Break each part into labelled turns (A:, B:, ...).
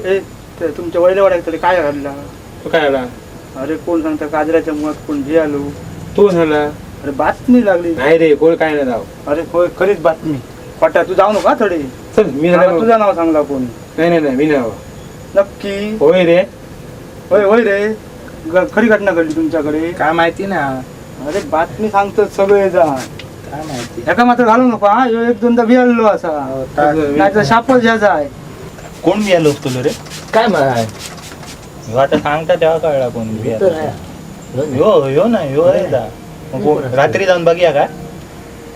A: ए ते तुमच्या वयल्या वाड्याक तरी काय घडला?
B: काय झाला?
A: अरे कोण सांगता काजऱ्याच्या मुळात कोण भियालो.
B: तू झाला?
A: अरे बातमी लागली.
B: नाही रे, कोण काय नाही राव.
A: अरे होय, खरीच बातमी. पटा तू जाऊ नका थोडे.
B: चल मी
A: मला तुझं नाव सांगला कोण.
B: नाही नाही नाही, मी नाही.
A: नक्की?
B: होय रे.
A: होय होय रे, खरी घटना घडली तुमच्याकडे.
C: काय माहिती ना.
A: अरे बातमी सांगतात सगळे जण.
C: काय माहिती.
A: ह्याका मात्र घालू नको हा, ह्यो एक दोनदा भियालो असा, नाही तर शापच ह्याचा आहे.
C: कोण बियालो असतो रे?
D: काय म्हणाय?
C: ह्यो आता सांगता तेव्हा कळला कोण
D: तर आहे.
C: ह्यो ह्यो ना ह्यो आहे दा. मग रात्री जाऊन बघूया काय.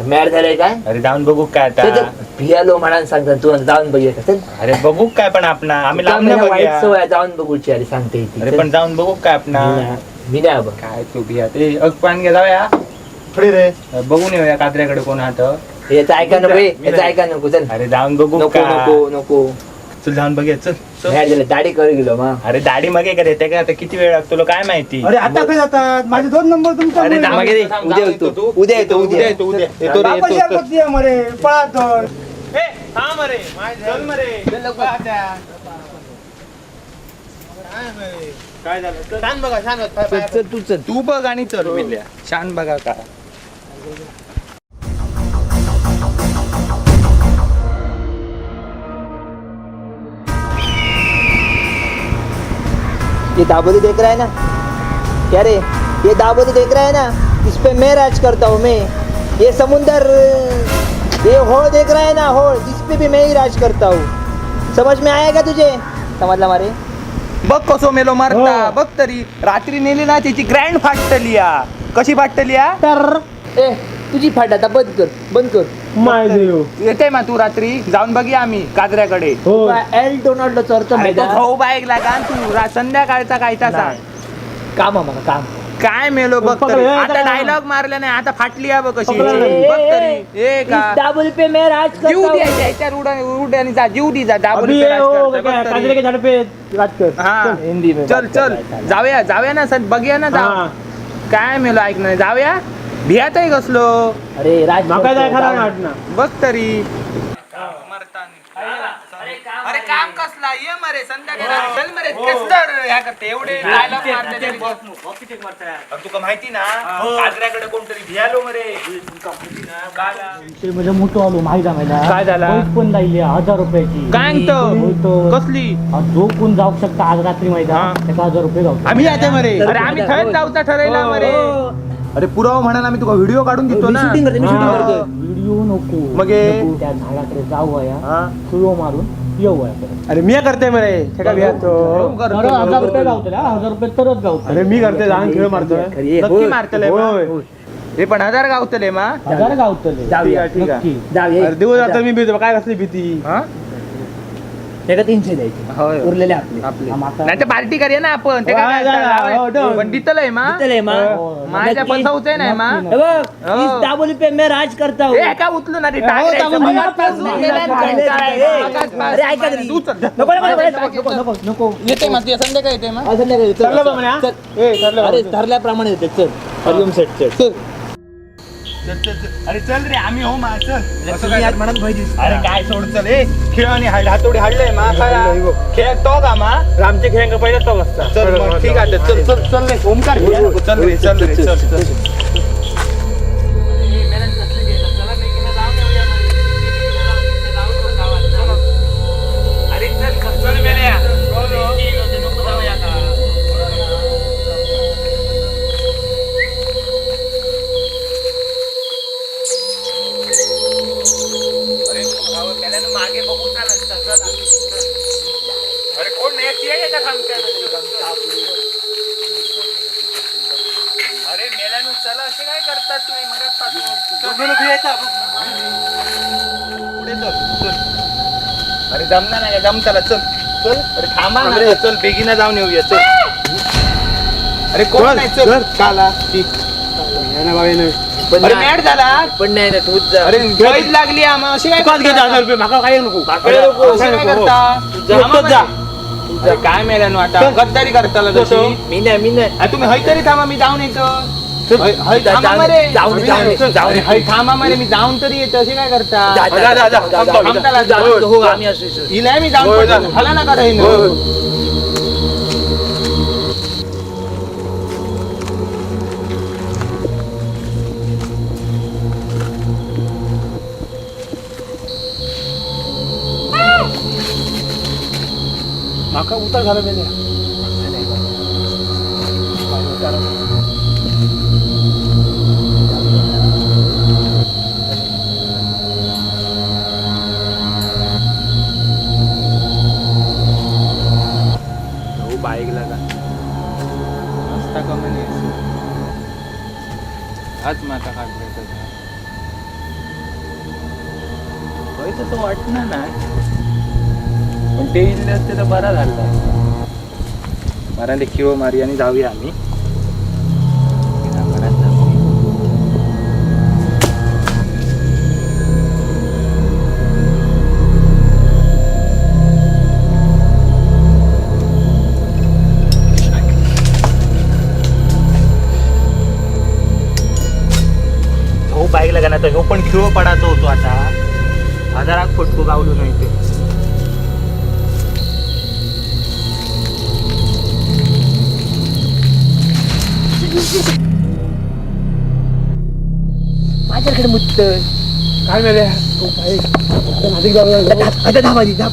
D: मॅड झालंय काय?
C: अरे जाऊन बघू काय
D: ते
C: आता.
D: तर भियालो म्हणान सांगतात, तू जाऊन बघूया का? चल.
C: अरे बघू काय पण आपण आम्ही लांब
D: मला वाईट
C: बघूया.
D: सवय आहे, जाऊन बघूची. अरे सांगते ती.
C: अरे
D: चल.
C: पण जाऊन बघू काय आपण.
D: मी नाही बघ.
C: काय तू भिया ते अग पान घे जाऊया.
B: थोडी रे.
C: बघून येऊया कात्र्याकडे कोण हात.
D: याचं ऐका नको ए, याचं ऐका नको. चल.
C: अरे जाऊन बघू
D: नको
C: का.
D: नको नको.
C: चल जाऊन बघूया चल चल.
D: मॅड झालं, दाढी कर गेलो मा.
C: अरे दाढी मगे करे ते काय आता किती वेळ लागतो तुला काय माहिती.
A: अरे आता काय जातात माझे 2 नंबर तुमच्या.
C: अरे
B: मागे रे.
D: उद्या येतो, उद्या येतो, उद्या
B: येतो, उद्या येतो रे, येतो.
A: बापाची मरे पळा तर.
C: ए, थांब रे, चल मरे.
B: काय झालं? चल.
C: शान बघा, शान बघा.
D: चल चल तू चल.
C: तू बघ आणि चल मिल्या. शान बघा का.
D: ये दाबोली देख रहा है ना? क्या रे, ये दाबोली देख रहा है ना? इस पे मैं राज करता हूँ मैं. ये समुंदर, ये होड़ देख रहा है ना, होड़, इस पे भी मैं ही राज करता हूँ. समझ में आएगा तुझे? समजला मारे.
C: बघ कसो मेलो मरता बघ तरी. रात्री नेली ना त्याची ग्रँड फाटतली या. कशी फाटतली या?
D: तर ए तुझी फाट आता बंद कर, बंद कर.
C: येते मा तू रात्री जाऊन बघूया आम्ही काजऱ्याकडे.
D: एल डोनाल्डो चरतो
C: अरे तो
D: मैदान.
C: भाऊ बाईक लागा तू संध्याकाळचा काय तसा.
D: काम आहे मला काम.
C: काय मेलो बघ तरी. आता डायलॉग मारला नाही, आता फाटली आहे बघ कशी बघ तरी. ए का
D: इस दाबोली पे मैं राज
C: जीव
D: करता हूँ.
C: द्या त्याच्यावर उडा उड्याने जा, जीव दी जा दाबोली पे राज करतोय, बघ तरी. हा
D: हिंदी में
C: चल
D: बात कर
C: चल
D: रहा है साला.
C: जाऊया जाऊया ना सर, बघूया ना जाऊ. काय मेलो ऐक नाही, जाऊया. भियातही कसलो.
D: अरे राज करतो, जाऊन.
C: बघ तरी. अरे काम कसला ये मरे संध्याकाळी चल मरे कसलं ह्या करते एवढे dialogue मारले तरी. अरे तुका माहिती ना काजऱ्याकडे कोणतरी भियालो मरे.
E: ते म्हणजे मोठं आलो माहिती आहे मला.
C: काय झाला?
E: पैस पण राहिली 1000 रुपयाची.
C: काय
E: हो
C: सांगतो
E: तर.
C: कसली?
E: जो कोण जाऊ शकता आज रात्री माहिती
C: हा.
E: आहे त्याला 1000 रुपये गावतात.
C: आम्ही जाते मरे. अरे आम्ही थंय जाऊचा ठरवला मरे. अरे पुरावा म्हणाल आम्ही तुका व्हिडिओ काढून देतो
D: मी
C: ना.
D: शूटिंग करते, मी शूटिंग करतोय.
E: व्हिडिओ नको.
C: मग हे?
E: नको, त्या झाडाकडे जाऊया,
C: हा.
E: सुयो मारून येऊया परत.
B: अरे मी करते मरे ठेका भियातो.
E: तर 1000 रुपये गावतले, हा, 1000 रुपये तरच गावतले.
B: अरे मी करते जाऊन खेळ मारतोय.
D: खरी आहे,
C: नक्की
D: होय.
C: मारतले मा.
B: होय.
C: हे पण 1000 गावतले मा.
E: 1000 गावतले.
D: जाऊया.
B: ठीक आहे, ठीक आहे.
E: नक्की.
D: जाऊया.
B: अरे दिवस आता मी भीतो काय कसली भीती.
C: हा?
D: त्याला 300 द्यायचे
C: होय.
D: उरलेले आपले.
C: आपले
E: हा, माता.
C: नाही तर पार्टी करूया ना आपण. ते काय
B: हा,
C: करता,
B: हा,
C: लावाय.
B: हो, done.
C: पण दितलंय मा.
D: दितलंय मा.
E: हो,
C: माझ्या
D: नक्की.
C: फसवते नाही मा.
D: हे बघ,
C: हो.
D: इस दाबोली पे मैं राज करता हूँ.
C: ए का उचलू ना रे, टाक रे.
D: दाबोली.
C: मगाचपासून गेला ना, कंटाळा आहे. मगाचपासून.
D: अरे ऐका तरी.
C: तू चल.
D: नको नको नको नको नको नको.
C: येते मा तुझ्या संध्याकाळी येते मा.
D: हा, संध्याकाळी चल.
B: ठरलं बा म्हणे, हा?
D: चल.
B: ए ठरलं
D: अरे ठरल्याप्रमाणे येते चल. हरिओम सेट चल.
C: चल, चल, चल. अरे चल रे आम्ही हो मा चल.
D: तुम्ही आज मनात भय दिसता.
C: अरे काय सोड चल. ए खेळ आणि हाड हातोडी हाडलंय मा खरा. खेळ तो का मा.
B: आमच्या खेळांका पहिलाच टॉप असता.
C: चल मग ठीक आहे चल चल चल रे ओमकार घे नको. चल रे चल रे चल चल. अरे चल चल मेल्या. अरे मेल्यानं मागे बघूचा नसता चला. अरे कोण नाही ती आहे का थांबते? अरे मेल्यानं चला असे काय करतात तुम्ही मगाचपासून? पुढे चल चल. अरे जमणार नाही का? जमताला चल चल. अरे थांबा ना चल बेगीना जाऊन येऊया चल. अरे कोण नाही चल काला ती.
D: पण
C: अरे
D: नाही-
C: मॅड झाला.
D: पण नाही ना तूच जा.
C: अरे पैज लागली आम्हा अशी काय
B: तुकाच घ्यायचे 1000 रुपये माका काय नको.
C: अरे असे काय करता?
B: एकटंच जा.
C: अरे काय मेल्यानो आता गद्दारी करताला जशी.
D: मी नाही मी नाही.
C: अरे तुम्ही हय तरी थांबा मी जाऊन येतो. जाऊन जाऊन थांबा मरे, मी जाऊन तरी येतो. अशी काय करता?
D: हो आम्ही असू.
C: इलाय मी जाऊन हला नका राहीन.
B: माका उतार झाला मेल्या.
C: बाईक लागा रस्ता कमी नाही, हाच माका काढला. होय तसं वाटणार ना, पण ते इल्ले असते तर बरा झाला. मरा ते किळो मारी आणि जाऊया आम्ही. हो बाईक लागा ना, तर ह्यो पण खिळो पडायचो होतो. आता हजाराक फटको गावलो नाही ते.
D: माझ्याकडे मुत्त
B: काय मेल्या?
D: आता धाब आधी धाब.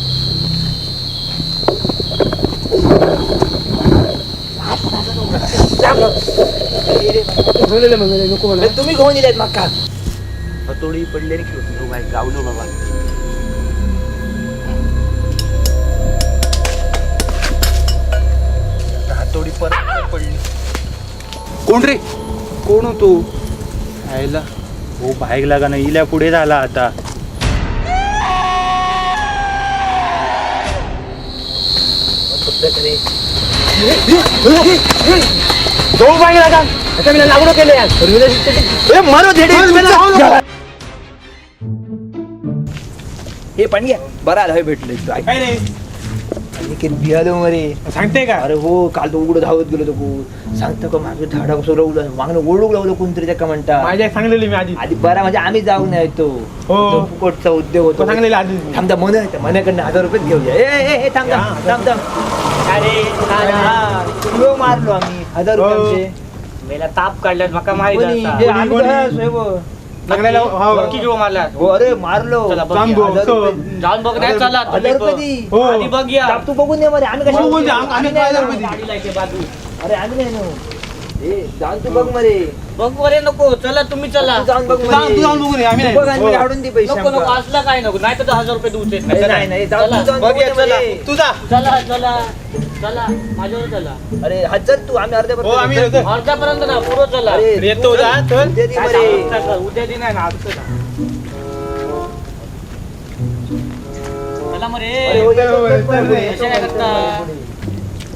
D: तुम्ही घेऊन दिलेत मक्का
C: हतोडी पडली आणि खेळतो. हो बाईक गावलो बाबा. हातोडी परत पडली. कोण रे? कोण होतो? आयला हो बाईक लागा ना, इल्या पुढे झाला आता.
D: हे पण घ्या, बरं आलं भेटलं.
B: काय रे
D: भियालो मरे.
B: सांगते का?
D: अरे हो, काल तो उघडं धावत गेलो तो. सांगतो का मागे झाडा कसं रवलं, मागणं ओळख लावलं कोणतरी त्याका म्हणता.
B: माझ्या सांगलेली मी आधी.
D: आधी बरा म्हणजे आम्ही जाऊ नाही तो.
B: हो.
D: तो फुकटचा उद्योग होतो.
B: सांगलेली आधी.
D: थांबता मन मनाकडनं 1000 रुपये घेऊया. ए ए ए थांब थांब थांब थांब.
E: अरे
D: किलो मारलो आम्ही 1000 रुपये
B: हो.
D: आमचे.
E: मेला ताप काढल्यात माका माहित
D: कोणी?
E: असा.
D: हे आम्ही
B: कोणी?
D: काय असो, हे बघ.
B: सांगलेला हो.
E: नक्की किलो मारल्यात.
D: हो अरे मारलो.
E: चला बघ.
B: जाऊन बघ.
D: 1000 रुपये.
E: जाऊन बघ नाही चला
D: 1000
E: तुम्ही
D: रुपये
E: बघ.
D: दी.
B: हो.
E: आधी बघ या.
D: ताप तू बघून ये मरे, आम्ही कशा
B: बघून दे, आम्ही
D: आम्ही नाही
B: 1000 रुपये
D: ना.
E: गाडी लायचे बाजू.
D: अरे आम्ही नाही ना. ए जाऊन तू बघ मरे.
E: बघ बरे नको, चला तुम्ही चला.
D: तू जाऊन बघ
B: तू जाऊन-
D: मरे.
B: तू जाऊन बघून ये, आम्ही
D: तू
B: नाही.
D: बघ आणि
B: हो.
D: हाडून दे पैसे
E: नको नको
D: आमका.
E: असला काय नको, नाही तर 1000 रुपये देऊचे.
D: अरे नाही नाही जाऊन तू जाऊन
C: बघ
D: बघून
C: या,
D: ये
C: चला.
D: मरे.
B: तू जा.
E: चला चला चला माझ्यावर चला.
D: अरे हा चल तू, आम्ही अर्ध्या
B: हो आम्ही येतो.
E: अर्ध्यापर्यंत ना पुरं चला.
D: अरे
B: येतो जा चल.
D: उद्या दे
E: काय
D: मरे.
E: सांगता का? उद्या दिन आहे ना आजचं ना. चला मरे.
D: अरे हो, येतो, चल,
B: चल रे.
D: येतो,
E: असे काय करता?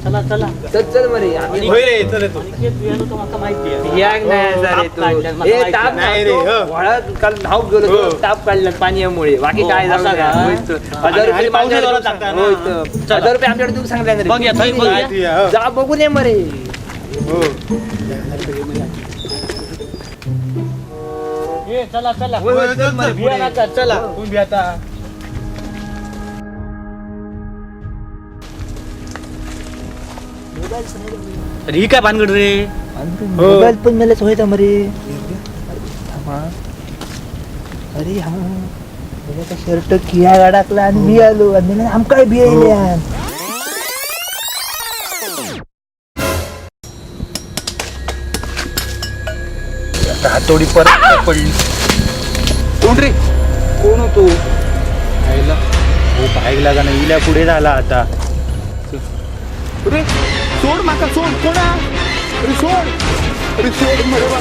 E: चला चला.
D: चल चल मरे आम्ही
B: होय रे चल येतो.
E: अनिकेत बियाणं तर माका माहिती आहे.
D: याक नाही असा रे
E: ताप काढल्यात,
D: तू.
E: माका
D: ए,
E: माहिती
D: ताप
E: आहे.
B: नाही रे, हो.
D: वळात काल धाव गेलो
B: हो.
D: तो, ताप काढला पाण्यामुळे. बाकी
E: हो,
D: काय
E: असा
D: जाऊ
E: का?
D: नाही. होय तो. 1000 रुपये
B: आणि पाऊस
D: माझ्याकडे
B: जोरात लागता ना.
D: होय तो.
E: चला.
D: 1000 रुपये आमच्याकडे तू सांगला ना रे.
E: बघूया, थंय बघूया.
B: माहिती आहे, हो.
D: जा बघून ये मरे.
B: हो.
E: ए, चला चला.
D: होय, होय, चल मरे,
E: बिया
D: पुढे.
E: नका, चला.
B: तुम्ही बी आता.
E: अरे ही काय भानगड रे?
D: मोबाईल पण मला सोयता मरे. थांबा. अरे हा मला शर्ट किया अडकला आणि मी आलो आणि मला आमकाय बी येयल्यान.
C: आता हातोडी परत पडली. कोण रे? कोण होतो?
B: आयला
C: हो बाईक लागा ना, इल्या पुढे झाला आता.
B: अरे सोड माका, सोड. कोणा? अरे सोड, अरे सोड मरे बा.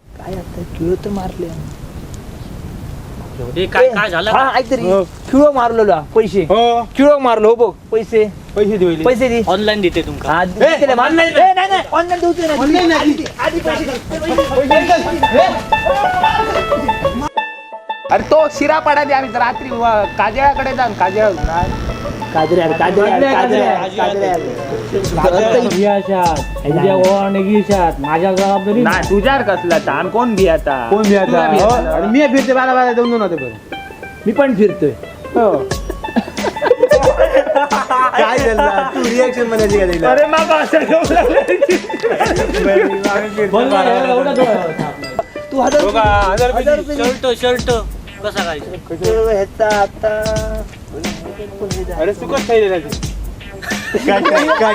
D: काय आता किळो तर मारले.
E: हे काय काय झालं?
D: हा ऐक तरी,
B: हो.
D: किळो मारलो पैसे.
B: हो
D: किळो मारलो हो बघ पैसे.
B: पैसे देऊ.
D: पैसे दे.
E: ऑनलाईन देते तुमका.
D: हा, दिले ना.
B: ऑनलाईन
D: ए, नाही नाही ऑनलाईन देऊचे नाही.
B: ऑनलाईन नाही.
D: आधी आधी पैसे दे. पैसे दे.
C: अरे तो शिरा पडाली आम्ही रात्री काजळाकडे जाऊन काजळ
D: काजऱ्यार काजऱ्यार काजऱ्यार काजऱ्यार.
E: भियाशात उद्या गोवा निघीशात माझ्या जबाबदारी
C: नाही तुझ्यावर कसला ताण कोण भियाता?
A: कोण
C: तुला
A: भियाचा?
C: भियाता.
A: आणि मी फिरते बारा बारा दोन दोन होते बरं.
D: मी पण फिरतोय.
A: हो.
D: काय झालं तू रिएक्शन म्हणायची का तिला?
C: अरे माका असं घेऊ लागलं.
E: एवढा डोळा.
D: तू हजार
A: हजार
D: हजार रुपये
E: शर्ट शर्ट कसा काय?
D: ह्याचा आता
A: अरे सुकत खाईल.
B: काय काय काय?